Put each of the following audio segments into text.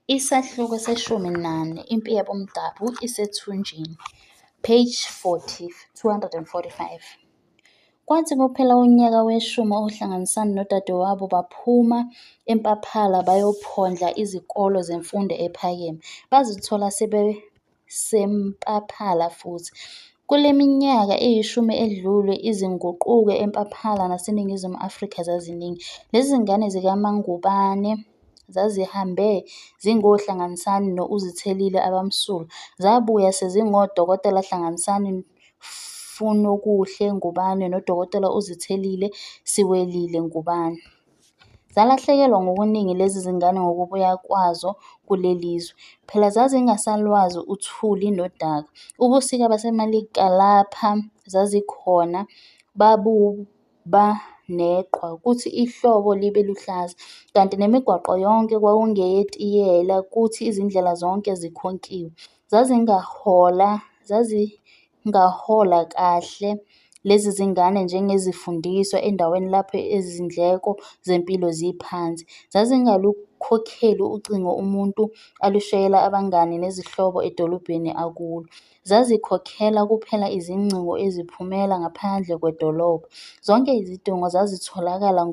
Isahluko 14 Impi yabomdabu isethunjini, Page 245. Kwathi kuphela unyaka weshumi uHlanganisani nodadewabo baphuma eMpaphala bayophondla izikole zemfundo ephakeme. Bazithola sebeseMpaphala futhi. Kule minyaka eyishumi edlule izinguquko eMpaphala naseNingizimu Afrika zaziningi. Lezi zingane zikaMaNgubane zazihambe zingoHlanganisani no-Uzithelile abamsulwa, zabuya sezingoDokotela Hlanganisani Funokuhle Ngubane noDokotela Uzithelile Siwelile Ngubane. Zalahlekelwa ngokuningi lezi zingane ngokubuya kwazo kulelizwe. Phela zazingasalwazi uthuli nodaka. Ubusika baseMelika lapha zazikhona babuba neqhwa kuthi ihlobo libe luhlaza, kanti nemigwaqo yonke kwakungeyetiyela kuthi izindlela zonke zikhonkiwe. Zazingahola kahle lezi zingane njengezifundiswa endaweni lapho izindleko zempilo ziphansi. Zazingalukhokheli ucingo umuntu alushayela abangani nezihlobo edolobheni akulo. Zazikhokhela kuphela izingcingo eziphumela ngaphandle kwedolobha. Zonke izidingo zazitholakala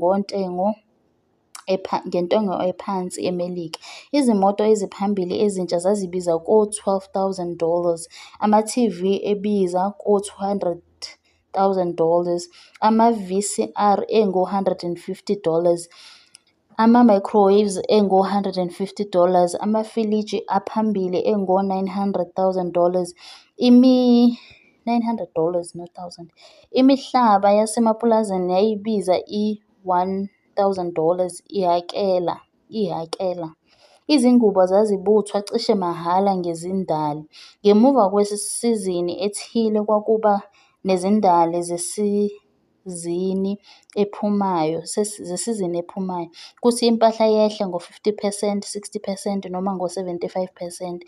ngentengo ephansi eMelika. Izimoto eziphambili ezintsha zazibiza ko-12 000 dollars, ama-TV ebiza ko-200,000 dollars, ama-VCR engo-150 dollars, ama-microwaves engo-150 dollars, amafiliji aphambili engo-900,000 dollars, 900 dollars not thousand. Imihlaba yasemapulazini yayibiza i-1000 dollars ihhakela. Izingubo zazibuthwa cishe mahhala ngezindali. Ngemuva kwesizini ethile kwakuba nezindali zesizini ephumayo, kuthi impahla yehle ngo-50 percent, 60 percent noma ngo-75 percent.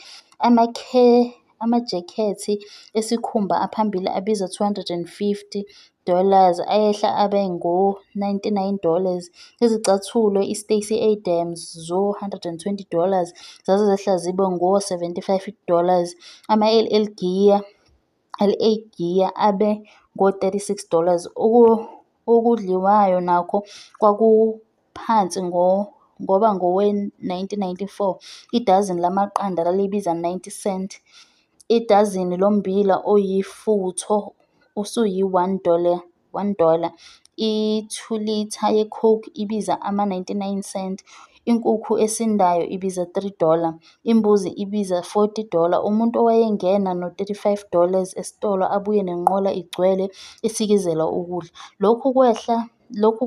Amajekhethi esikhumba aphambili abiza 250 dollars ayehla abe ngo-99 dollars, izicathulo i-Stacy Adams zo-120 dollars zazehla zibe ngo-75 dollars, ama-LA Gear, LA Gear abe ngo-36 dollars. Okudliwayo nakho kwakuphansi ngoba ngowe-1994 idazini lamaqanda lalibiza 90 cent, idazini lommbila oyifutho usuyi-1 dollar, $1, ithulitha ye-Coke ibiza ama-99 cent, inkukhu esindayo ibiza 3 dollar, imbuzi ibiza 40 dollar. Umuntu owayengena no-35 dollars esitolo abuye nenqola igcwele isikizela ukudla. Lokhu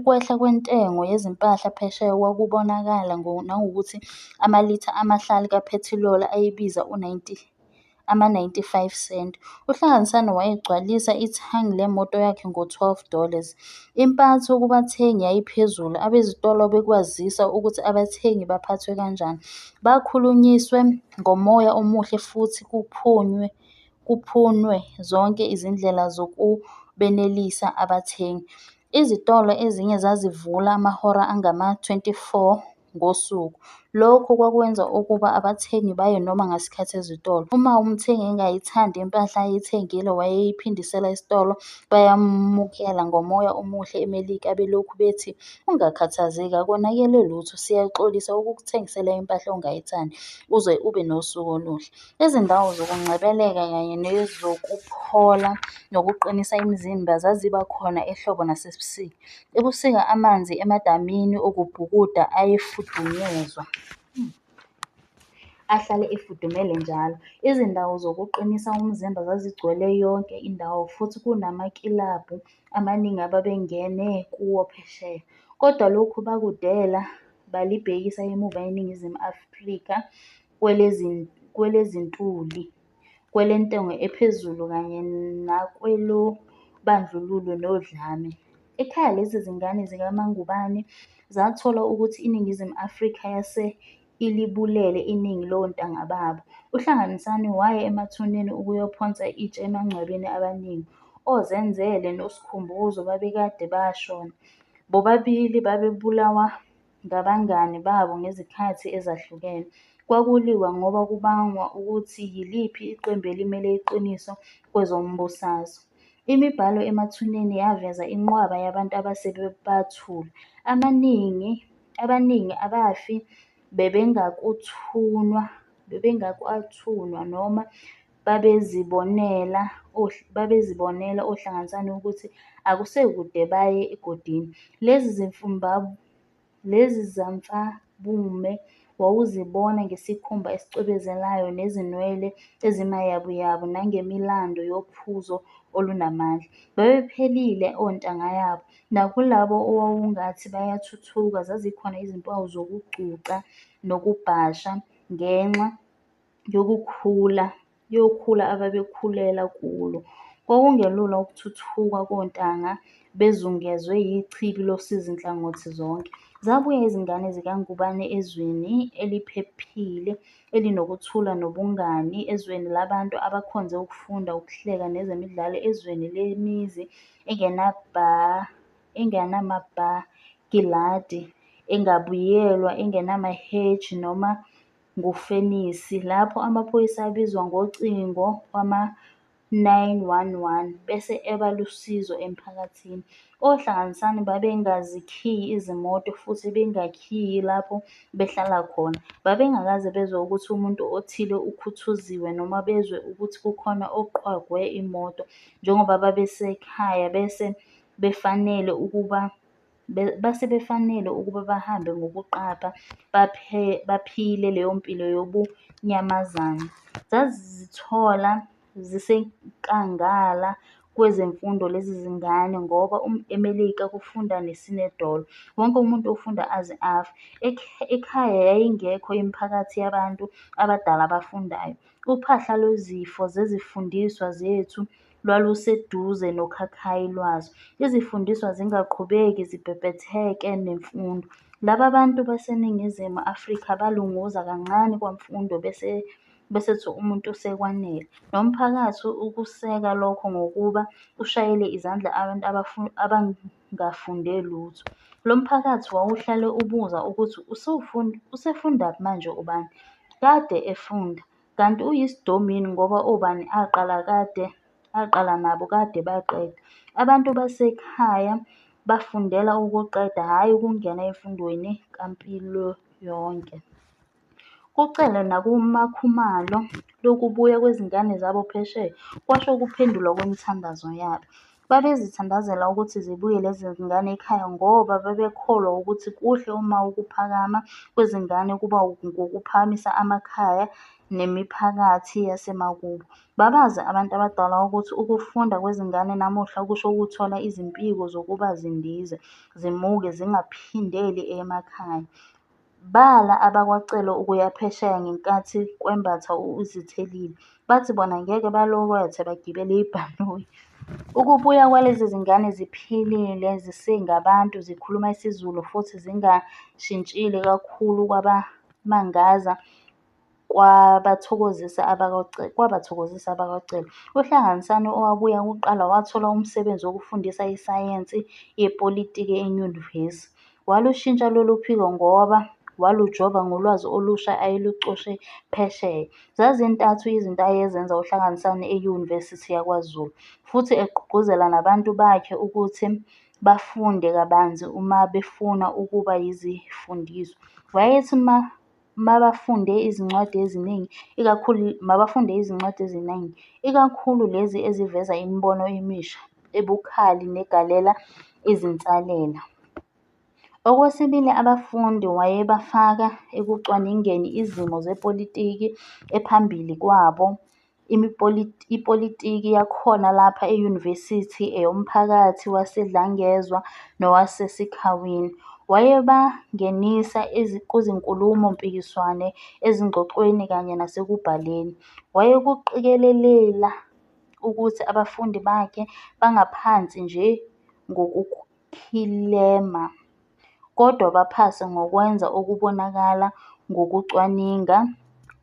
kwehla kwentengo yezimpahla phesheya kwakubonakala nangokuthi amalitha amahlanu kaphethiloli ayebiza ama-95 cent. UHlanganisani wayegcwalisa ithangi lemoto yakhe ngo-12 dollars. Impatho kubathengi yayiphezulu, abezitolo bekwazisa ukuthi abathengi baphathwe kanjani, bakhulunyiswe ngomoya omuhle futhi kuphunwe zonke izindlela zokubenelisa abathengi. Izitolo ezinye zazivula amahora angama-24 ngosuku. Lokhu kwakwenza ukuba abathengi baye noma ngasikhathi ezitolo. Uma umthengi engayithandi impahla ayithengile wayeyiphindisela esitolo bayamukela ngomoya omuhle eMelika belokhu bethi, "Ungakhathazeki akonakele lutho, siyaxolisa ukukuthengisela impahla ongayithandi, uze ube nosuku oluhle." Izindawo zokungcebeleka kanye nezokuphola nokuqinisa imizimba zaziba khona ehlobo nasebusika. Ebusika amanzi emadamini okubhukuda ayefudunyezwa, ahlale efudumele njalo. Izindawo zokuqinisa umzimba zazigcwele yonke indawo futhi kunamakilabhu amaningi ababengene kuwo phesheya. Kodwa lokhu bakudela balibhekisa emuva iNingizimu Afrika kwelezintuli, kwelentengo ephezulu kanye nakwelobandlululo nodlame. Ekhaya lezi zingane zikaMaNgubane zathola ukuthi iNingizimu Afrika yase ilibulele iningi lontanga babo. UHlanganisani waya emathuneni ukuyophonsa itshe emangcwabeni abaningi. OZenzele noSikhumbuzo babekade bashona, bobabili babebulawa ngabangani babo ngezikhathi ezahlukene. Kwakuliwa ngoba kubangwa ukuthi yiliphi iqembu elimele iqiniso kwezombusazwe. Imibhalo emathuneni yaveza inqwaba yabantu abase bathula. Abaningi abafi bebengakathunwa noma babezibonela oHlanganisani ukuthi akusekude baye egodini. Lezi zimfabume wawuzibona ngesikhumba esicwebezelayo nezinwele ezimayabuyabu nangemilando yophuzo olunamandla. Babephelile ontanga yabo, nakulabo owawungathi bayathuthuka zazikhona izimpawu zokugucuka nokubhasha ngenxa yokhula ababekhulela kulo. Kwakungelula ukuthuthuka kontanga bezungezwe yichibi losizi nhlangothi zonke. Zabuya izingane zikaNgubane ezweni eliphephile, elinokuthula nobungani, ezweni labantu abakhonze ukufunda, ukuhleka nezemidlalo, ezweni lemizi engenamabhakiladi, engabiyelwe, engenamaheji noma ngofenisi, lapho amaphoyisa abizwa ngocingo kwama-911 bese eba lusizo emphakathini. OHlanganisani babengazikhiyi izimoto futhi bengakhiyi lapho behlala khona. Babengakaze bezwe ukuthi umuntu othile ukhuthuziwe noma bezwe ukuthi kukhona oqhwagwe imoto njengoba babesekhaya base befanele ukuba bahambe ngokuqapha baphile leyompilo yobunyamazane. Zazithola zisenkangala kwezemfundo lezi zingane ngoba eMelika kufunda nesinedolo, wonke umuntu ufunda aze afe. Ekhaya yayingekho imiphakathi yabantu abadala abafundayo. Uphahla lwezifo zezifundiswa zethu lwaluseduze nokhakhayi lwazo, izifundiswa zingaqhubeki zibhebhetheke nemfundo. Laba bantu baseNingizimu Afrika balunguza kancane kwamfundo besethi umuntu sekwanele, nomphakathi ukuseka lokho ngokuba ushayele izandla abantu abangafunde lutho. Lo mphakathi wawuhlale ubuza ukuthi usefundaphi manje ubani, kade efunda, kanti uyisidomu yini ngoba obani aqala nabo kade baqeda. Abantu basekhaya bafundela ukuqeda hhayi ukungena emfundweni kampiloyonke. KuCele nakuMaKhumalo lokubuya kwezingane zabo phesheya kwasho ukuphendulwa kwemithandazo yabo. Babezithandazela ukuthi zibuye lezi zingane ekhaya ngoba babekholwa wukuthi kuhle uma ukuphakama kwezingane kuba ngukuphakamisa amakhaya nemiphakathi yasemakubo. Babazi abantu abadala ukuthi ukufunda kwezingane namuhla kusho ukuthola izimpiko zokuba zindize, zimuke zingaphindeli emakhaya. Bala abakwaCele ukuya phesheya ngenkathi kwembatha uzithelile, bathi bona ngeke balokothe bagibele ibhanoyi. Ukubuya kwalezi zingane ziphilile zisengabantu zikhuluma isiZulu futhi zingashintshile kakhulu kwabamangaza kwabathokozisa abakwaCele. UHlanganisani owabuya kuqala wathola umsebenzi wokufundisa isayensi yepolitiki eNyuvesi. Walushintsha lolu phiko ngoba walujova ngolwazi olusha ayelucoshe phesheya. Zazintathu izinto ayezenza uHlanganisani eYunivesithi yakwaZulu, futhi egqugquzela nabantu bakhe ukuthi bafunde kabanzi umabefuna ukuba yizifundiswa. Wayethi mabafunde izincwadi eziningi, ikakhulu lezi eziveza imibono emisha, ebukhali negalela izinsalela. Okwesibili abafundi wayebafaka ekucwaningeni izimo zepolitiki ephambi kwabo, ipolitiki yakhona lapha eYunivesithi, eyomphakathi waseDlangezwa nowaseSikhawini. Wayebangenisa kuzinkulumo mpikiswano, ezingxoxweni kanye nasekubhaleni. Wayekuqikelela ukuthi abafundi bakhe bangaphasi nje ngokukhilema, kodwa baphase ngokwenza okubonakala ngokucwaninga,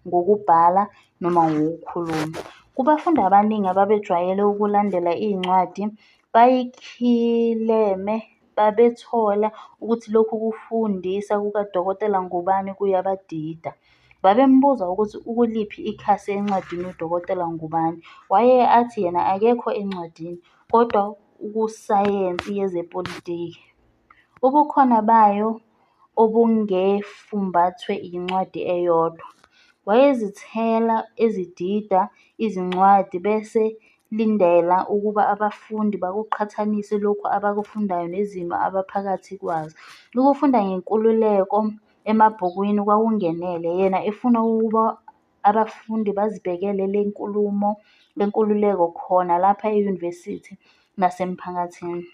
ngokubhala noma ngokukhuluma. Kubafundi abaningi ababejwayele ukulandela incwadi bayikhileme. Babethola ukuthi lokhu kufundisa kuka-Dkt Ngubane kuyabadida. Babembuza ukuthi ukuliphi ikhasi encwadini u-Dkt Ngubane, wayeye athi yena akekho encwadini, kodwa ukusayensi yezepolitiki, ubukhona bayo obungefumbathwe yincwadi eyodwa. Wayezithela ezidida izincwadi bese lindela ukuba abafundi bakuqhathanise lokhu abakufundayo nezimo abaphakathi kwazo. Ukufunda ngenkululeko emabhukwini kwakungenele, yena efuna ukuba abafundi bazibekele lenkululeko khona lapha eYunivesithi nasemphakathini.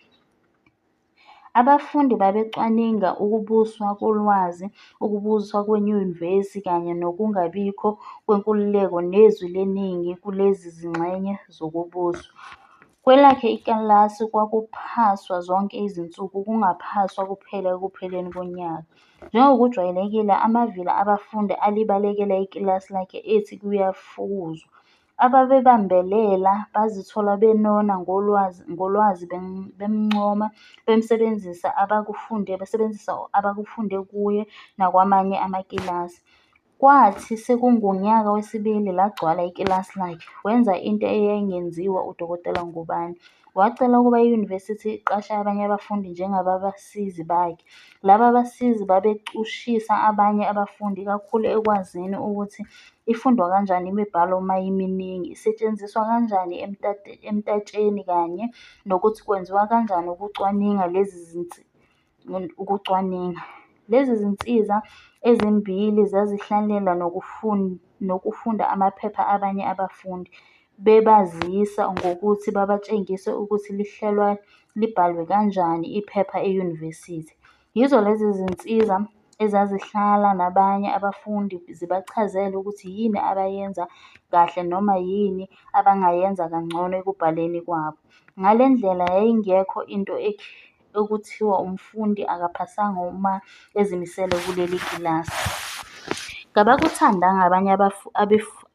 Abafundi babecwaninga ukubuswa kolwazi, ukubuswa kwenyuvesi kanye nokungabikho kwenkululeko nezwi leningi kulezi zingxenye zokubusa. Kwelakhe ikilasi kwakuphaswa zonke izinsuku kungaphaswa kuphela ekupheleni konyaka. Njengokujwayelekile amavila abafundi alibalekela ikilasi lakhe ethi kuyafukuzwa. Ababebambelela bazithola benona ngolwazi bemncoma besebenzisa abakufunde kuye nakwamanye amakilasi. Kwathi sekungunyaka wesibili lagcwala ikilasi lakhe. Wenza into eyayingenziwa uDkt Ngubane, wacela ukuba iYunivesithi iqashe abanye abafundi njengabasizi bakhe. Laba basizi babecushisa abanye abafundi ikakhulu ekwazini ukuthi ifundwa kanjani imibhalo uma iminingi, isetshenziswa kanjani emtatsheni kanye nokuthi kwenziwa kanjani ukucwaninga. Lezi zinsiza ezimbili zazihlalela nokufunda amaphepha abanye abafundi, bebazisa ngokuthi babatshengise ukuthi lihlelwa libhalwe kanjani iphepha eYunivesithi. Yizo lezi zinsiza ezazihlala nabanye abafundi zibachazele ukuthi yini abayenza kahle noma yini abangayenza kangcono ekubhaleni kwabo. Ngalendlela yayingekho into ekuthiwa umfundi akaphasanga uma ezimisele kuleli kilasi. Kabakuthandanga abanye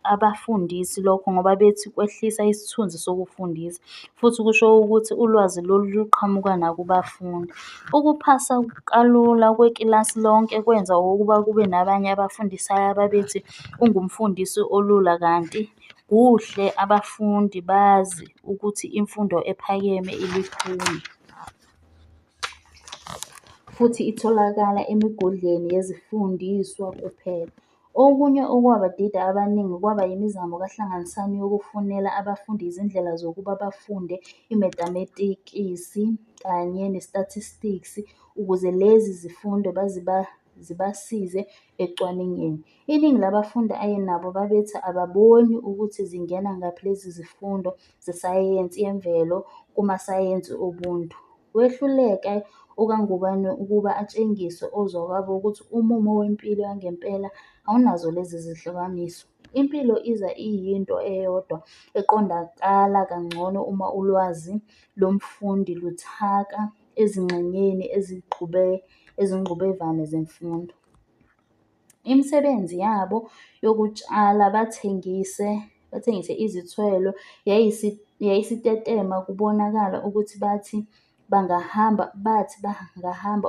abafundisi lokho ngoba bethi kwehlisa isithunzi sokufundisa, futhi kusho ukuthi ulwazi lolu luqhamuka nakubafundi. Ukuphasa kalula kwekilasi lonke kwenza ukuba kube nabanye abafundisayo ababethi ungumfundisi olula kanti kuhle abafundi bazi ukuthi imfundo ephakeme ilukhuni, futhi itholakala emigodleni yezifundiswa kuphela. Okunye okwabadida abaningi kwaba yimizamo kaHlanganisani yokufunela abafundi izindlela zokuba bafunde iMathematikisi kanye ne-Statistics ukuze lezi zifundo zibasize ekucwaningeni. Iningi labafundi ayenabo babethi ababoni ukuthi zingena ngaphi lezi zifundo zesayensi yemvelo kumasayensi obuntu. Wehluleka okaNgubane ukuba atshengise ozakwabo ukuthi umumo wempilo yangempela awunazo lezi zehlukaniso. Impilo iza iyinto eyodwa eqondakala kangcono uma ulwazi lomfundi luthaka ezingxenyeni ezingxubevange zemfundo. Imisebenzi yabo yokutshala bathengise izithelo yayisitetema kubonakala ukuthi bathi bangahamba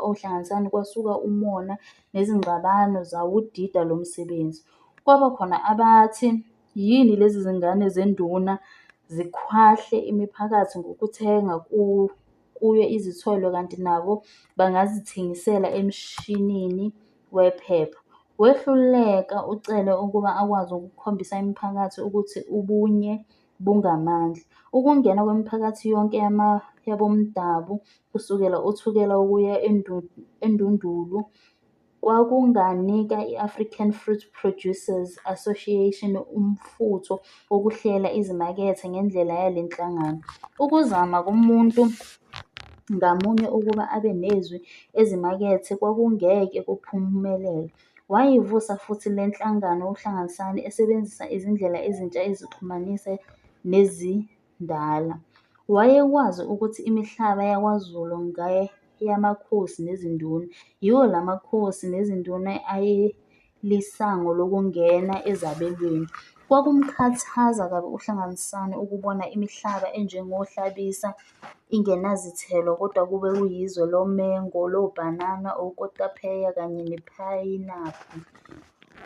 oHlanganisani kwasuka umona nezingxabano zawudida lomsebenzi. Kwaba khona abathi yini lezi zingane zenduna zikhwahle imiphakathi ngokuthenga kuyo izithelo kanti nabo bangazithengisela emshinini wephepha. Wehluleka uCele ukuba akwazi ukukhombisa imiphakathi ukuthi ubunye bungamandla. Ukungena kwemiphakathi yonke yaboMdabu kusukela oThukela ukuya eNdundundu kwakunganika i-African Fruit Producers Association umfutho wokuhlela izimakethe ngendlela yalenhlangano. Ukuzama komuntu ngamunye ukuba abe nezwi ezimakethe kwakungeke kuphumelele. Wayivusa futhi lenhlangano uHlanganisani esebenzisa izindlela ezintsha ezixhumaniswe nezindala. Wayekwazi ukuthi imihlaba yakwaZulu ngeyamakhosi nezinduna, yiwo lamakhosi nezinduna ayelisango lokungena ezabelweni. Kwakumkhathaza kabi uHlanganisani ukubona imihlaba enjengo Hlabisa ingenazithelo kodwa kube kuyizwe lomengo, lobhanana, okotapheya kanye nephayinaphu.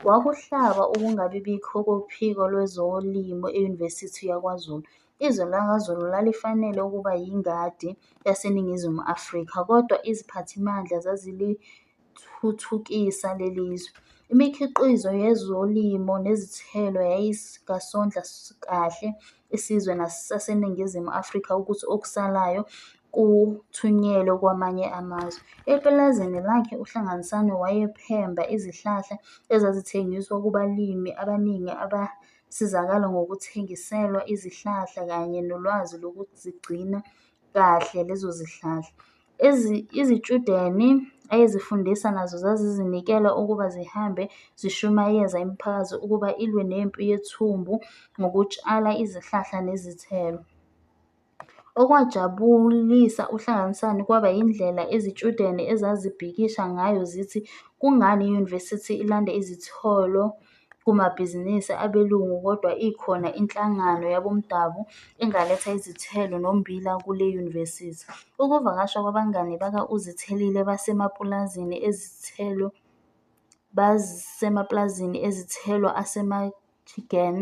Kwakuhlaba ukungabibikho kophiko lwezolimo eYunivesithi yakwaZulu. Izwe lakwaZulu lalifanele ukuba yingadi yaseNingizimu Afrika, kodwa iziphathimandla zazilithuthukisa lelizwe. Imikhiqizo yezolimo nezithelo yayingasondla kahle isizwe saseNingizimu Afrika kuthi okusalayo kuthunyelwe kwamanye amazwe. Epulazini lakhe uHlanganisani wayephemba izihlahla ezazithengiswa kubalimi abaningi abasizakala ngokuthengiselwa izihlahla kanye nolwazi lokuzigcina kahle lezo zihlahla. Izitshudeni ayezifundisa nazo zazizinikela ukuba zihambe zishumayeza imiphakathi ukuba ilwe nempi yethumbu ngokutshala izihlahla nezithelo. Okwajabulisa uHlanganisani kwaba yindlela izitshudeni ezazibhikisha ngayo zithi kungani iUniversity ilanda izithelo kumabhizinisi abelungu kodwa ikhona inhlangano yabomdabu engaletha izithelo nombila kule University. Ukuvakasha kwabangani baka-Uzithelile basemapulazini ezithelo aseMichigan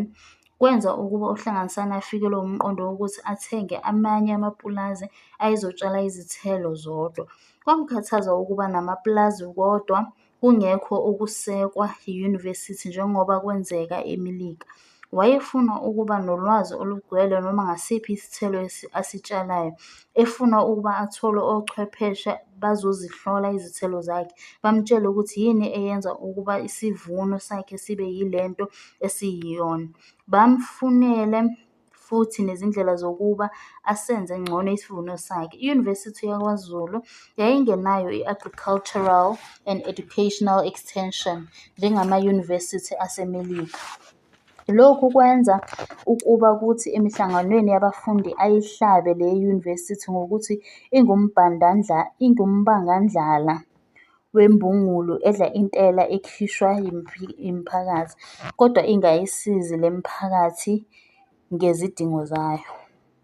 kwenza ukuba uHlanganisani afikelwe umqondo wokuthi athenge amanye amapulazi ayezotshala izithelo zodwa. Kwamkhathaza ukuba namapulazi kodwa kungekho ukusekwa yiUniversity njengoba kwenzeka eMelika. Wayefuna ukuba nolwazi olugcwele noma ngasiphi isithelo asitshalayo, efuna ukuba athole ochwepheshe bazozihlola izithelo zakhe, bamtshele ukuthi yini eyenza ukuba isivuno sakhe sibe yilento esiyiyona, bamfunele futhi nezindlela zokuba asenze ngcono isivuno sakhe. I-University yakwaZulu yayingenayo i-Agricultural and Educational Extension njengamaYunivesithi aseMelika. Lokhu kwenza ukuba kuthi emihlanganweni yabafundi ayihlabe le Yunivesithi ngokuthi ingumbangandlala wembungulu edla intela ekhishwa yimiphakathi, kodwa ingayisizi lemiphakathi ngezidingo zayo.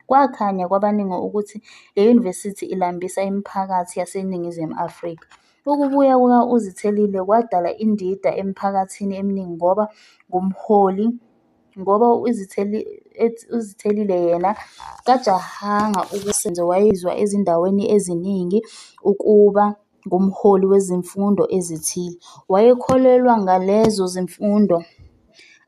Kwakhanya kwabaningi ukuthi leyunivesithi ilambisa imiphakathi yaseNingizimu Afrika. Ukubuya kuka-Uzithelile kwadala indida emiphakathini eminingi ngoba u-Uzithelile yena kajahanga ukusenze wayezwa ezindaweni eziningi ukuba ngumholi wezimfundo ezithile. Wayekholelwa ngalezo zimfundo.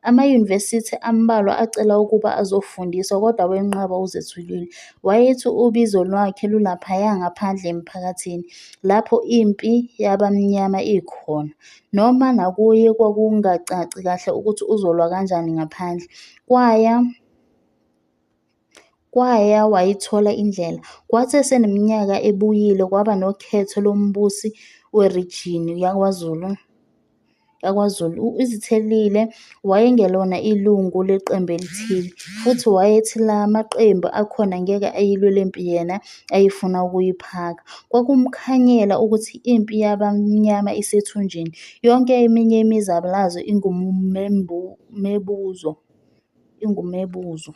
Amayunivesithi ambalwa acela ukuba azofundisa kodwa wenqaba uZethelile. Wayethi ubizo lwakhe lulaphaya ngaphandle emphakathini, lapho impi yabamnyama ikhona. Noma nakuye kwakungacaci kahle ukuthi uzolwa kanjani ngaphandle. Kwaya wayithola indlela, kwathi eseneminyaka ebuyile kwaba nokhetho lombusi werijini yakwaZulu. U-Uzithelile wayengelona ilungu leqembu elithile, futhi wayethi lamaqembu akhona ngeke ayilwe lempi yena ayefuna ukuyiphaka. Kwakumkhanyela ukuthi impi yabamnyama isethunjini, yonke eminye imizabalazo ingumebuzo.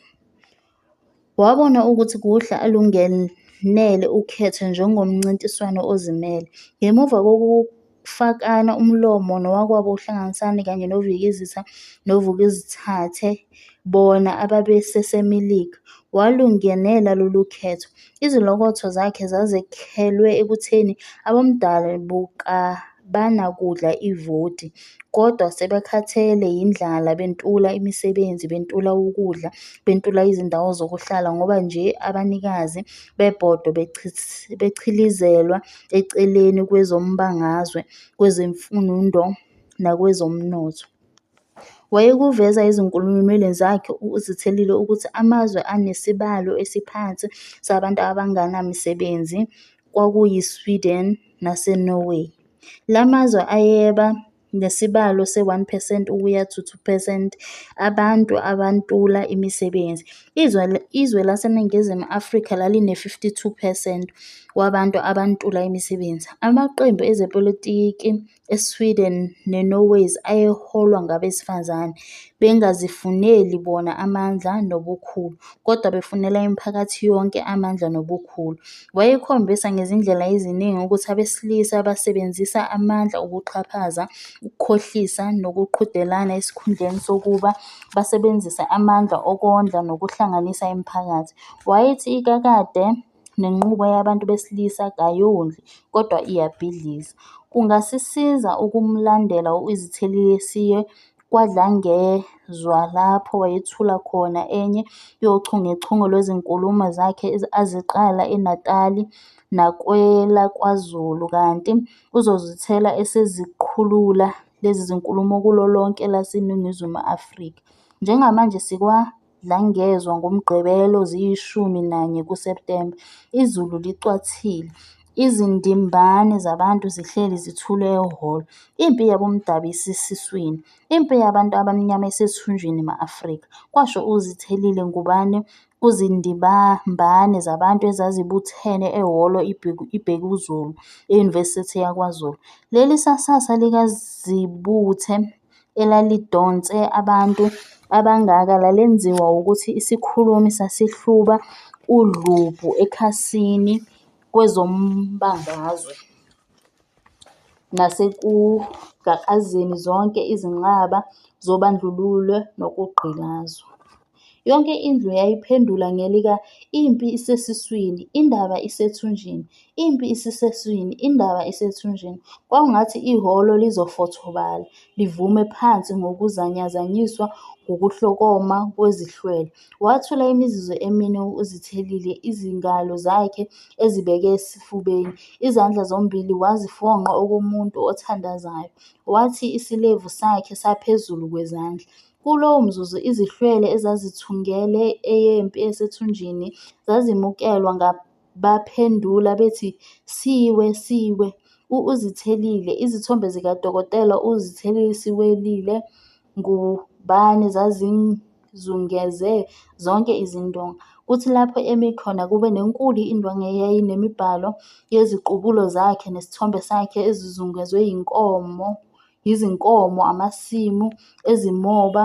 Wabona ukuthi kuhle alungenele ukhetho njengomncintisani ozimele. Ngemuva kokufakana umlomo nowakwabo uHlanganisani kanye noVikizitha noVukuzithathe bona ababeseseMelika, walungenela lolu khetho. Izilokotho zakhe zazakhelwe ekutheni abomdabukabanakudla ivoti, kodwa sebekhathele yindlala bentula imisebenzi, bentula ukudla, bentula izindawo zokuhlala ngoba nje abanikazi bebhodo bechilizelwa eceleni kwezombangazwe, kwezemfundo nakwezomnotho. Wayekuveza ezinkulumweni zakhe u-Uzithelile ukuthi amazwe anesibalo esiphansi sabantu abangenamisebenzi kwakuyi-Sweden nase-Norway. Lamazwe ayeba nesibalo se-1 percent ukuya ku 2 percent abantu abantula imisebenzi, izwe laseNingizimu Afrika laline 52 percent wabantu abantula imisebenzi. Amaqembu ezepolitiki eSweden neNorway ayeholwa ngabesifazane, bengazifuneli bona amandla nobukhulu, kodwa befunela imiphakathi yonke amandla nobukhulu. Wayekhombisa ngezindlela eziningi ukuthi abesilisa basebenzisa amandla ukuxhaphaza, ukukhohlisa nokuqhudelana esikhundleni sokuba basebenzise amandla okondla nokuhlanganisa imiphakathi. Wayethi ikakade nenqubo yabantu besilisa kayondli, kodwa iyabhidliza. Kungasisiza ukumlandela u-Uzithelile siye KwaDlangezwa lapho wayethula khona enye yochungechunge lwezinkulumo zakhe aziqala eNatali nakwelaKwaZulu kanti uzozithola eseziqhulula lezi zinkulumo kulo lonke elaseNingizimu Afrika. Njengamanje sikwaDlangezwa ngoMgqibelo ziyi-11 kuSepthemba, izulu licwathile, izindimbane zabantu zihleli zithule ehholo. Impi yabomdabu isesiswini, impi yabantu abamnyama isethunjini ma-Afrika, kwasho u-Uzithelile Ngubane kuzindimbane zabantu ezazibuthene ehholo iBhekuzulu, e-Univesithi yaKwaZulu. Leli sasasa likaZibuthe elalidonse abantu abangaka lalenziwa wukuthi isikhulumi sasihluba udlubhu ekhasini kwezombangazwe, nasekugakazeni zonke izinqaba zobandlululo nokugqilazwa. Yonke indlu yayiphendula ngelika impi isesiswini, indaba isethunjini, impi isesiswini, indaba isethunjini. Kwakungathi ihholo lizofothobala livume phansi ngokuzanyazanyiswa ngukuhlokoma kwezihlwele. Wathula imizuzu emine u-Uzithelile izingalo zakhe ezibeke esifubeni, izandla zombili wazifongqa okomuntu othandazayo, wathi isilevu sakhe saphezulu kwezandla. Kulowo mzuzu izihlwele ezazithungele eyempi isethunjini zazimukelwa ngabaphendula bethi "Siwe, siwe, u-Uzithelile." Izithombe zikaDkt Uzithelile Siwelile Ngubane zazizungeze zonke izindonga, kuthi lapho emi khona kube nenkulu indwangu eyayinemibhalo yeziqubulo zakhe nesithombe sakhe ezizungezwe yizinkomo, amasimu ezimoba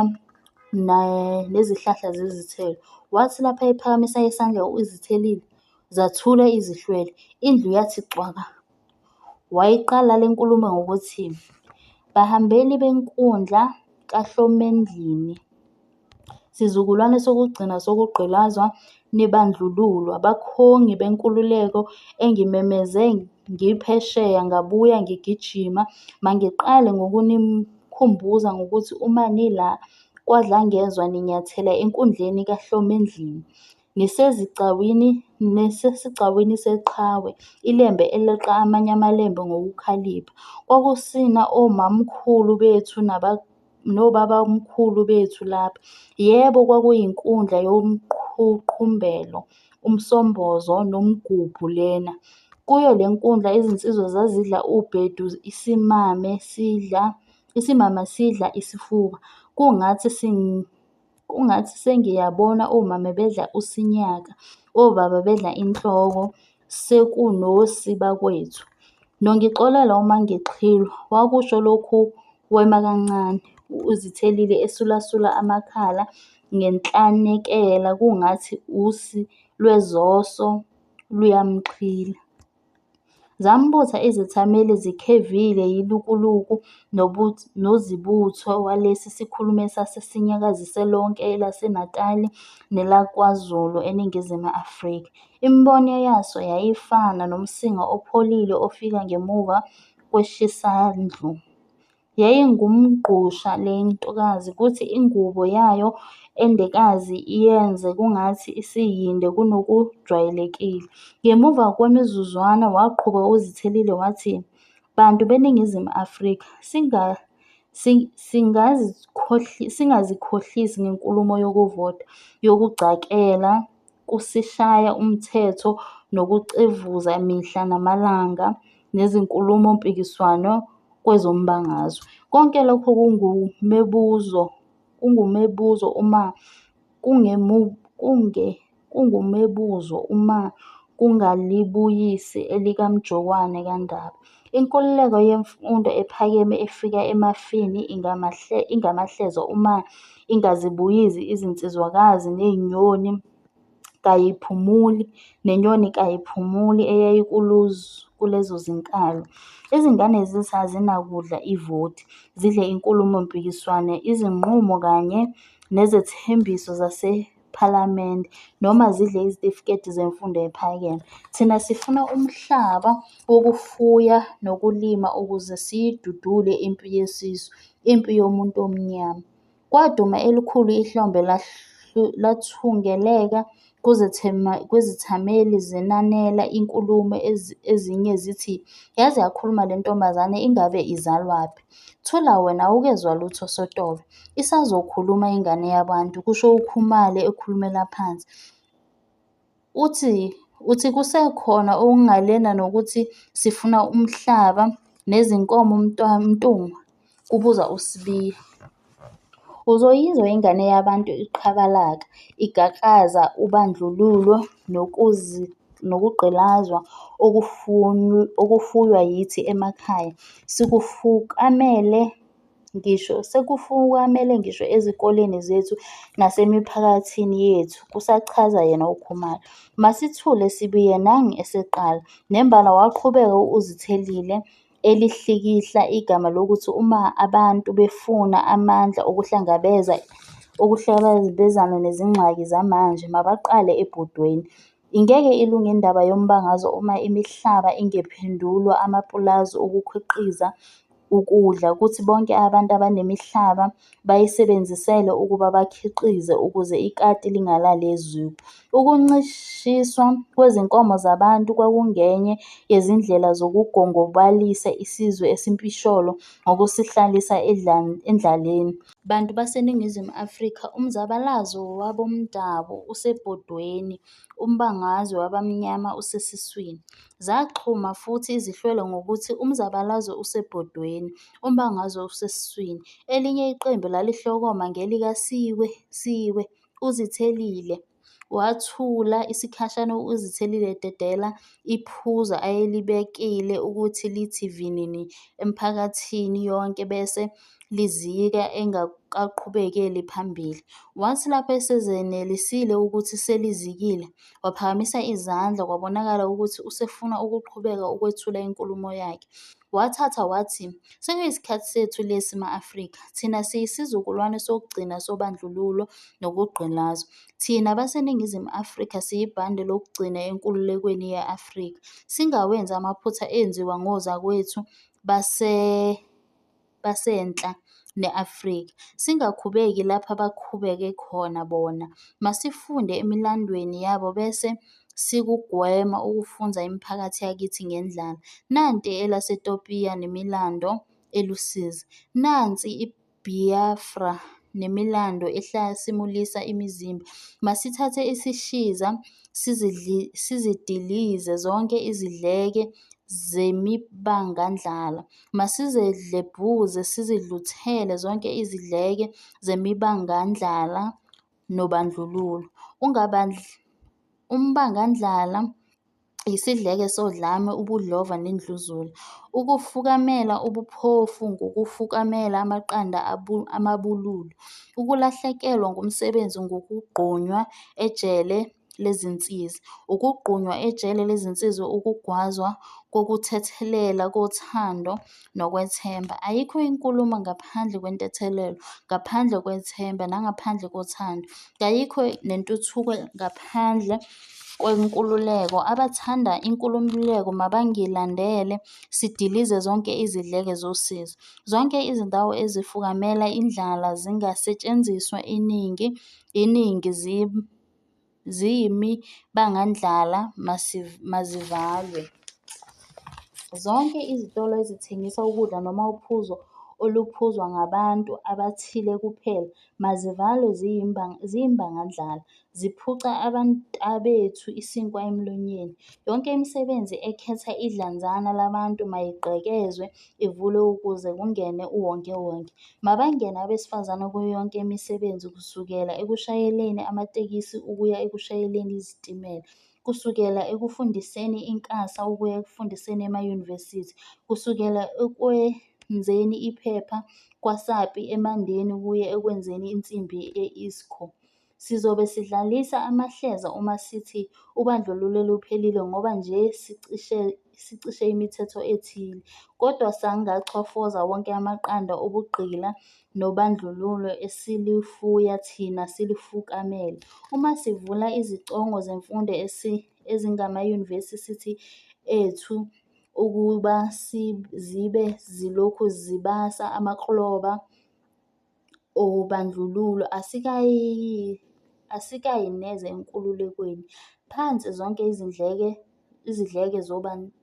nezihlahla zezithelo. Wathi lapho ephakamisa isandla u-Uzithelile, zathula izihlwele, indlu yathi cwaka. Wayiqala lenkulumo ngokuthi, "Bahambeli benkundla kaHlomendlini, sizukulwane sokugcina sokugqilazwa nibandlululwa, bakhongi benkululeko engimemeze ngiphesheya ngabuya ngigijima, mangiqale ngokunikhumbuza ngokuthi uma nila KwaDlangezwa ninyathela enkundleni kaHlomendlini, nisesigcawini seqhawe iLembe eleqa amanye amaLembe ngokukhalipha, kwakusina omamkhulu bethu nobabamkhulu bethu lapha, yebo kwakuyinkundla yomqhuqumbelo, umsombozo nomgubho lena, kuyo lenkundla izinsizwa zazidla ubhedu isimame sidla isifuba, kungathi sengiyabona omame bedla usinyaka, obaba bedla inhloko sekunosi bakwethu, nongixolela uma ngixhilwa," Wakusho lokhu wema kancane u-Uzithelile esulasula amakhala ngenhlanekela kungathi usi lwezoso luyamxhila. Zambutha izethameli zikhevile yilukuluku nozibuthe walesi sikhulumi esase sinyakazise lonke elaseNatali nelaKwaZulu eNingizimu Afrika. Imibono yaso yayifana nomsinga opholile ofika ngemuva kweshisandlu. Yayingumgqusha le ntokazi kuthi ingubo yayo endekazi iyenze kungathi isiyinde kunokujwayelekile. Ngemuva kwemizuzwana waqhuba u-Uzithelile wathi, "Bantu beNingizimu Afrika, singazikhohlisi ngenkulumo yokuvota, yokugcakela kusishaya umthetho nokucevuza mihla namalanga nezinkulumo mpikiswano kwezombangazwe. Konke lokhu kungumebuzo uma kungalibuyisi elikaMjokwane kaNdaba. Inkululeko yemfundo ephakeme efika emafini ingamahleza uma ingazibuyizi izinsizwakazi nenyoni kayiphumuli eyayikulezo zinkalo. Izingane zethu azinakudla ivoti, zidle izinkulumo mpikiswano, izinqumo kanye nezethembiso zasePhalamende, noma zidle izitifiketi zemfundo ephakeme. Thina sifuna umhlaba wokufuya nokulima ukuze siyidudule impi yesisu, impi yomuntu omnyama. Kwaduma elikhulu ihlombe lathungeleka kuzithameli zenanela inkulumo ezinye zithi, "Yaze yakhuluma lentombazane ingabe izalwaphi?" "Thula wena awukezwa lutho Sotobe, isazokhuluma ingane yabantu" kusho uKhumalo ekhulumela phansi. "Uthi kusekhona okungalena nokuthi sifuna umhlaba nezinkomo Mntungwa? Kubuza uSibiya. Uzoyizwa ingane yabantu iqhabalaka igaklaza ubandlululo nokugqilazwa okufuywa yithi emakhaya sekufukamele ngisho ezikoleni zethu nasemiphakathini yethu, kusachaza yena uKhumalo. Masithule Sibiya nangu eseqala. Nembala waqhubeka u-Uzithelile elihlikihla igama lokuthi uma abantu befuna amandla okuhlangabezana nezingxaki zamanje mabaqale ebhodweni. Ingeke ilunge indaba yombuso uma imihlaba ingephendulwa amapulazi okukhiqiza ukudla kuthi bonke abantu abanemihlaba bayisebenzisele ukuba bakhiqize ukuze ikati lingalali eziko. Ukuncishiswa kwezinkomo zabantu kwakungenye yezindlela zokugongobalisa isizwe esimpisholo ngokusihlalisa endlaleni. Bantu baseNingizimu Afrika umzabalazo wabomdabu usebhodweni, umbangazwe wabamnyama usesiswini. Zaxhuma futhi izihlwele ngokuthi, umzabalazo usebhodweni, umbangazwe usesiswini. Elinye iqembu lalihlokoma ngelika "Siwe! Siwe! Uzithelile!" Wathula isikhashana u-Uzithelile ededela iphuzu ayelibekile ukuthi lithi vinini emiphakathini yonke bese lizika engakaqhubekeli phambili. Wathi lapho esezenelisile ukuthi selizikile, waphakamisa izandla kwabonakala ukuthi usefuna ukuqhubeka ukwethula inkulumo yakhe. Wathatha wathi, "Sekuyisikhathi sethu lesi ma-Afrika, thina siyisizukulwane sokugcina sobandlululo nokugqilazwa, thina baseNingizimu Afrika siyibhande lokugcina enkululekweni ye-Afrika, singawenzi amaphutha enziwa ngozakwethu basenhla ne-Afrika, singakhubeki lapha bakhubeke khona bona, masifunde emilandweni yabo bese sikugwema ukufunza imiphakathi yakithi ngendlala, nanti elaseTopiya nemilando elusizi, nansi iBhiyafra nemilando ehlasimulisa imizimba, masithathe isishiza sizidilize zonke izidleke zemibangandlala, masizidlebhuze sizidluthele zonke izidleke zemibangandlala nobandlululo. Umbangandlala yisidleke sodlame, ubudlova nendluzula. Ukufukamela ubuphofu ngukufukamela amaqanda amabululu. Ukulahlekelwa ngumsebenzi ngukugqunywa ejele lezinsizi. Ukugqunywa ejele lezinsizi ukugwazwa kokuthethelela kothando nokwethemba. Ayikho inkulumo ngaphandle kwentethelelo, ngaphandle kwethemba nangaphandle kothando. Kayikho nentuthuko ngaphandle kwenkululeko. Abathanda inkululeko mabangilandele sidilize zonke izidleke zosizi. Zonke izindawo ezifukamela indlala zingasetshenziswa yiningi ziyimibangandlala mazivalwe. Zonke izitolo ezithengisa ukudla noma uphuzo. oluphuzwa ngabantu abathile kuphela, mazivalwe ziyimbangandlala, ziphuca abantabethu isinkwa emlonyeni. Yonke imisebenzi ekhetha idlanzana labantu mayigqekezwe ivulwe ukuze kungene uwonkewonke. Mabangene abesifazane kuyo yonke imisebenzi kusukela ekushayeleni amatekisi ukuya ekushayeleni izitimela, kusukela ekufundiseni inkasa ukuya ekufundiseni emayunivesithi, kusukela ekwenzeni iphepha kwaSappi eMandeni kuye ekwenzeni insimbi e-Iscor. Sizobe sidlalisa amahleza uma sithi ubandlululo luphelile ngoba nje sicishe imithetho ethile, kodwa sangachofoza wonke amaqanda obugqila nobandlululo esalifuya thina silufukamele. Uma sivula izicongo zemfundo ezingamayunivesithi ethu ukuba zibe zilokhu zibasa amakloba obandlululo asikayi neze enkululekweni. Phansi zonke izidleke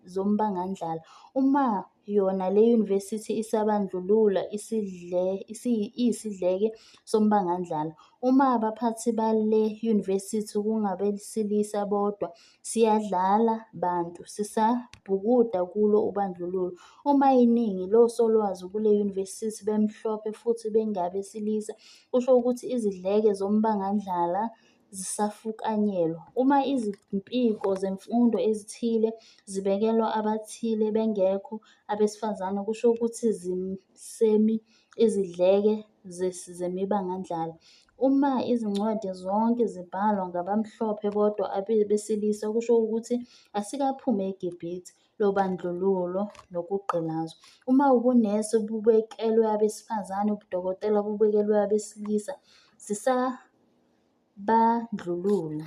zombangandlala. Uma yona le yunivesithi isabandlulula iyisidleke sombangandlala. Uma abaphathi bale yunivesithi kungabesilisa bodwa siyadlala bantu, sisabhukuda kulo ubandlululo. Uma iningi losolwazi kule yunivesithi bemhlophe futhi bengabesilisa kusho ukuthi izidleke zombangandlala zisafukanyelwe. Uma izimpiko zemfundo ezithile zibekelwe abathile bengekho abesifazane kusho ukuthi zisemi izidleke zemibangandlala. Uma izincwadi zonke zibhalwa ngabamhlophe bodwa abesilisa kusho ukuthi asikaphumi eGibhithe lobandlululo nokugqilazwa. Uma ubunesi bubekelwe abesifazane ubudokotela bubekelwe abesilisa sisabandlulula.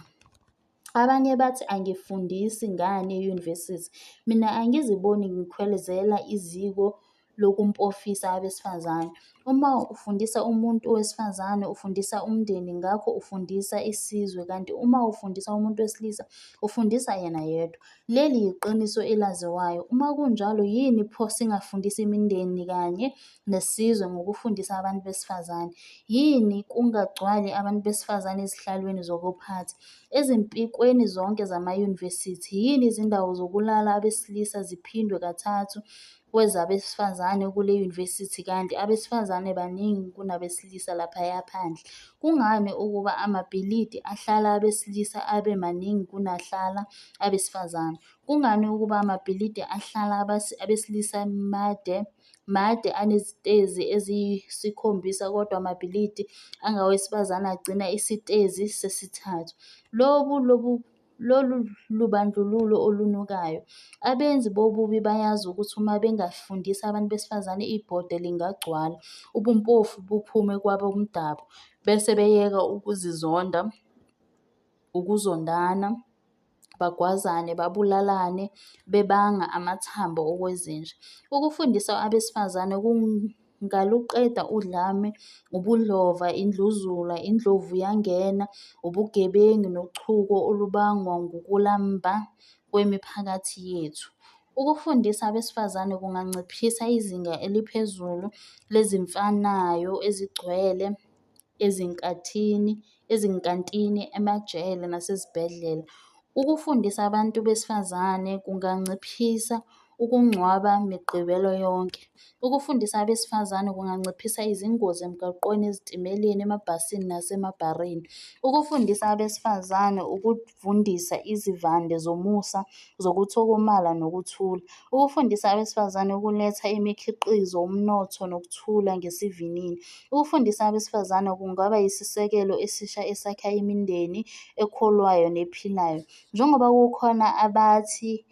Abanye bathi angifundisi ngani eyunivesithi, mina angiziboni ngikhwezela iziko lokumpofisa abesifazane. Uma ufundisa umuntu wesifazane ufundisa umndeni ngakho ufundisa isizwe kanti uma ufundisa umuntu wesilisa ufundisa yena yedwa. Leli yiqiniso elaziwayo. Uma kunjalo yini pho singafundisi imindeni kanye nesizwe ngokufundisa abantu besifazane? Yini kungagcwali abantu besifazane ezihlalweni zokuphatha, ezimpikweni zonke zamayunivesithi? Yini izindawo zokulala abesilisa ziphindwe kathathu kwezabesifazane kule yunivesithi kanti abesifazane baningi kunabesilisa laphaya phandle? Kungani ukuba amabhilidi ahlala abesilisa abe maningi kunahlala abesifazane? Kungani ukuba amabhilidi ahlala abesilisa made anezitezi eziyisikhombisa kodwa amabhilidi angawesifazane agcina esitezi sesithathu? Lolu lubandlululo olunukayo. Abenzi bobubi bayazi ukuthi uma bengafundisa abantu besifazane ibhode lingagcwala, ubumpofu buphume kwabomdabu bese beyeka ukuzondana, bagwazane, babulalane bebanga amathambo okwezinja. Ukufundisa abesifazane kungaluqeda udlame, ubudlova, indluzula, indlovuyangena, ubugebengu nochuko olubangwa ngukulamba kwemiphakathi yethu. Ukufundisa abesifazane kunganciphisa izinga eliphezulu lezimfanayo ezigcwele ezinkantini, emajele nasezibhedlela. Ukufundisa abantu besifazane kunganciphisa ukungcwaba Migqibelo yonke. Ukufundisa abesifazane kunganciphisa izingozi emgwaqeni, ezitimeleni, emabhasini nasemabhareni. Ukufundisa abesifazane ukuvundisa izivande zomusa, zokuthukumala nokuthula. Ukufundisa abesifazane ukuletha imikhiqizo, umnotho nokuthula ngesivinini. Ukufundisa abesifazane kungaba yisisekelo esisha esakha imindeni ekholwayo nephilayo. Njengoba kukhona abathi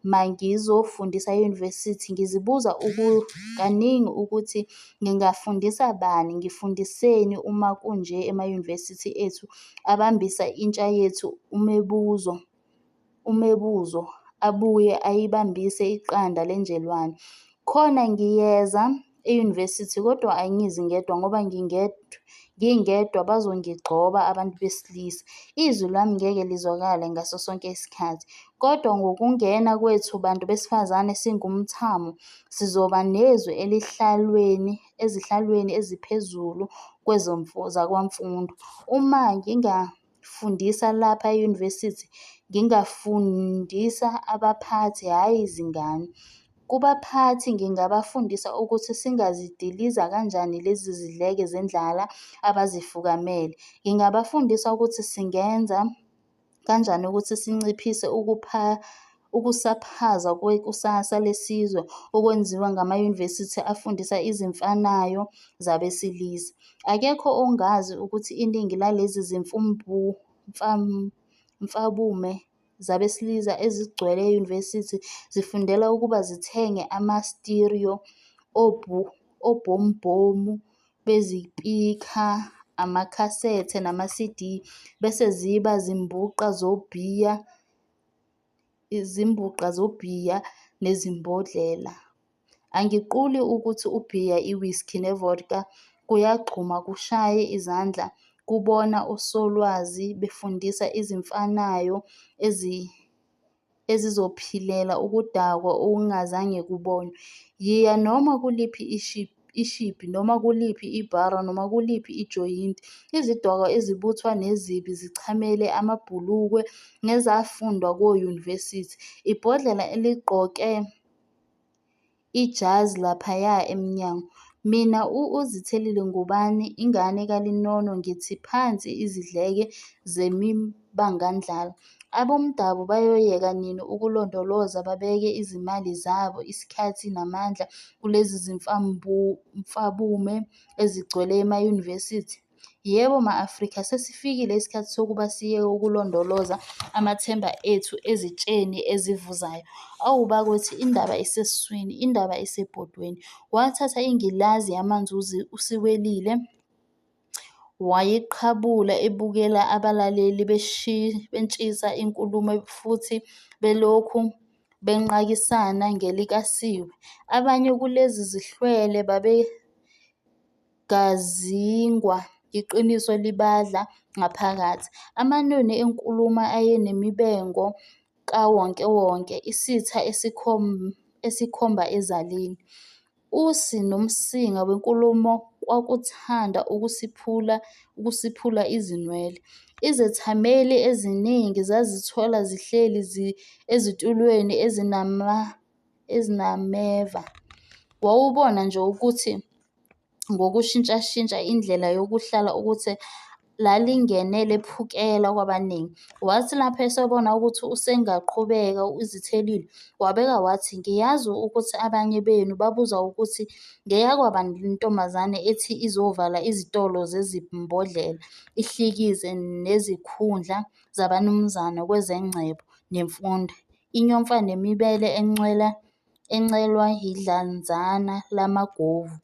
mangizofundisa eyunivesithi ngizibuza kaningi ukuthi ngingafundisa bani, ngifundiseni uma kunje emayunivesithi ethu abambisa intsha yethu umebuzo abuye ayibambise iqanda lenjelwane. Khona ngiyeza eyunivesithi kodwa angizi ngedwa ngoba ngingedwa bazongigxoba abantu besilisa. Izwi lami ngeke lizwakale ngaso sonke isikhathi. Kodwa ngokungena kwethu bantu besifazane singumthamo, sizoba nezwi ezihlalweni eziphezulu zakwamfundo. Uma ngingafundisa lapha eyunivesithi, ngingafundisa abaphathi hhayi izingane. Kubaphathi ngingabafundisa ukuthi singazidiliza kanjani lezi zidleke zendlala abazifukamele. Ngingabafundisa ukuthi singenza kanjani ukuthi sinciphise ukusaphazwa kwekusasa lesizwe okwenziwa ngamayunivesithi afundisa izimfanayo zabesilisa. Akekho ongazi ukuthi iningi lalezi zimfabume zabesilisa ezigcwele eyunivesithi zifundela ukuba zithenge ama-stereo, obhombhomu bezipikha, amakhasethe nama-CD bese ziba izimbuqa zobhiya nezimbodlela. Angiquli ukuthi ubhiya, i-whisky ne-vodka kuyagxuma kushaye izandla kubona osolwazi befundisa izimfanayo ezizophilela ukudakwa okungazange kubonwe. Yiya noma kuliphi ishibhi, noma kuliphi ibhara, noma kuliphi ijoyinti, izidakwa ezibuthwa nezibi zichamele amabhulukwe ngezafunda koyunivesithi. Ibhodlela eligqoke ijazi laphaya emnyango. Mina u-Uzithelile Ngubane, ingane kaLinono ngithi phansi izidleke zemibangandlala. Abomdabu bayoyeka nini ukulondoloza babeke izimali zabo, isikhathi namandla kulezi zimfabume ezigcwele emayunivesithi? Yebo ma-Afrika, sesifikile isikhathi sokuba siyeke ukulondoloza amathemba ethu ezitsheni ezivuzayo. Awu bakwethu indaba isesiswini, indaba isebhodweni. Wathatha ingilazi yamanzi uSiwelile wayiqhabula ebukela abalaleli beshisa inkulumo futhi belokhu benqakisana ngelikaSiwe. Abanye kulezi zihlwele babegazingwa iqiniso libadla ngaphakathi. Amanoni enkulumo ayenemibengo kawonkewonke, isitha esikhomba ezaleni. Usi nomsinga wenkulumo kwakuthanda ukusiphula izinwele. Izethameli eziningi zazithola zihleli ezitulweni ezinameva. Wawubona nje ngokushintshashintsha indlela yokuhlala ukuthi lalingene lephukela kwabaningi. Wathi lapho esebona ukuthi usengaqhubeka uZithelile, wabeka wathi, "Ngiyazi ukuthi abanye benu babuza ukuthi ngeyakwabani lentombazane ethi izovala izitolo zezimbodlela, ihlikize nezikhundla zabanumzane kwezengcebo nemfundo, inyomfane mibele encelwa yidlanzana lamagovu.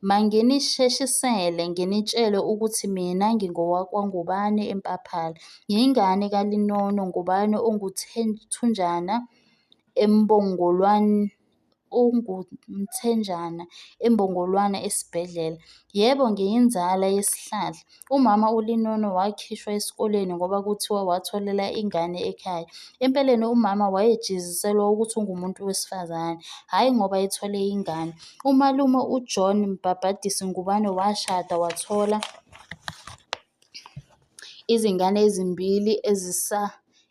Manginisheshisele nginitshele ukuthi mina ngingowakwaNgubane eMpaphala, ngiyingane kaLinono Ngubane ongumthunjana eMbongolwane esibhedlela. Yebo ngiyinzala yesihlahla. Umama uLinono wakhishwa esikoleni ngoba kuthiwa watholela ingane ekhaya. Empeleni umama wayejeziselwa ukuthi ungumuntu wesifazane, hhayi ngoba ethole ingane. Umalume uJohn Mbhabhadisi Ngubane washada wathola izingane ezimbili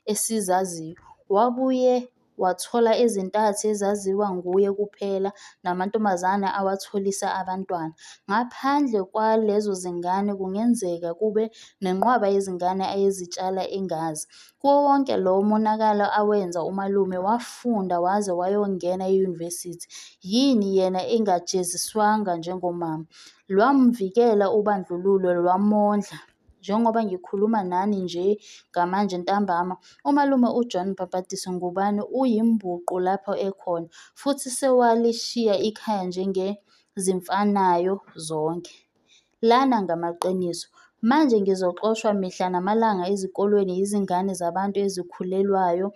esizaziyo. Wabuye wathola ezintathu ezaziwa nguye kuphela namantombazane awatholisa abantwana. Ngaphandle kwalezo zingane kungenzeka kube nenqwaba yezingane ayezitshala engazi. Kuwo wonke lo monakalo awenza umalume wafunda waze wayongena eyunivesithi, yini yena engajeziswanga njengomama? Lwamvikela ubandlululo lwamondla. Njengoba ngikhuluma nani njengamanje ntambama, umalume uJohn Mbhabhadisi Ngubane uyimbuqu lapho ekhona, futhi sewalishiya ikhaya njengezimfanayo zonke. Lana ngamaqiniso. Manje ngizoxoshwa mihla namalanga ezikolweni yizingane zabantu ezikhulelwayo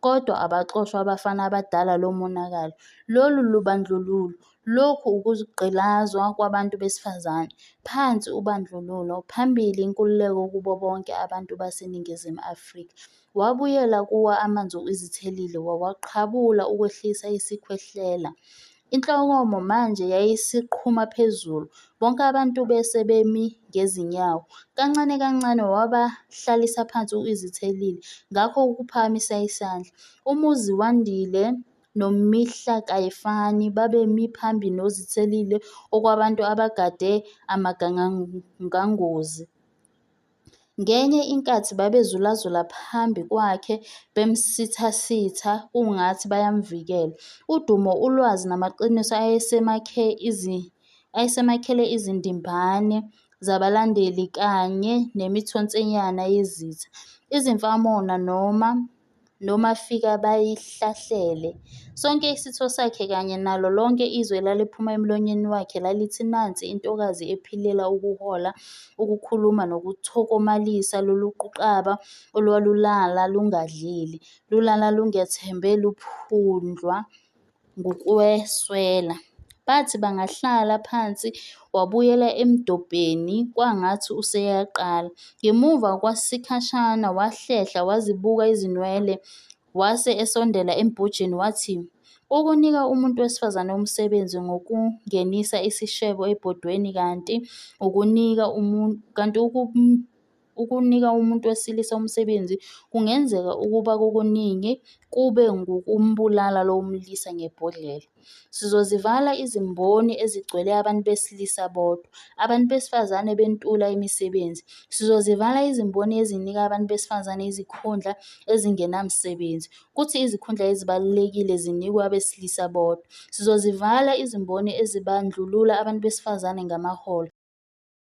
kodwa abaxoshwa abafana abadala lo monakalo. Lolu lubandlululo, lokhu ukugqilazwa kwabantu besifazane. Phansi ubandlululo, phambili inkululeko kubo bonke abantu baseNingizimu Afrika. Wabuyela kuwo amanzi uZithelile wawaqhabula ukwehlisa isikhwehlela. Inhlokomo manje yayisiqhuma phezulu, bonke abantu bese bemi ngezinyawo. Kancane kancane wabahlalisa phansi uZithelile ngakho ukuphakamisa isandla. UMuziwandile noMihlakayifani babemi phambi noZithelile okwabantu abagade amagangangozi. Ngenye inkathi babezulazula phambi kwakhe bemsithasitha kungathi bayamvikela. Udumo, ulwazi namaqiniso ayesemakhele izindimbane zabalandeli kanye nemithonsanyana yezitha, izimfamona nomafikabayihlahlele. Sonke isitho sakhe kanye nalo lonke izwi elaliphuma emlonyeni wakhe lalithi nansi intokazi ephilela ukuhola, ukukhuluma nokuthokomalisa loluquqaba olwalulala lungadlile, lulala lungethembe luphundlwa ngukweswela. Bathi bangahlala phansi wabuyela emdobheni kwangathi useyaqala. Ngemuva kwasikhashana wahlehla wazibuka izinwele wase esondela embhojeni wathi, "Ukunika umuntu wesifazane umsebenzi ngukungenisa isishebo ebhodweni kanti ukunika umuntu wesilisa umsebenzi kungenzeka ukuba kokuningi kube ngukumbulala lowo mlisa ngebhodlela. Sizozivala izimboni ezigcwele abantu besilisa bodwa, abantu besifazane bentula imisebenzi. Sizozivala izimboni ezinika abantu besifazane izikhundla ezingenamsebenzi, kuthi izikhundla ezibalulekile zinikwe abesilisa bodwa. Sizozivala izimboni ezibandlulula abantu besifazane ngamaholo.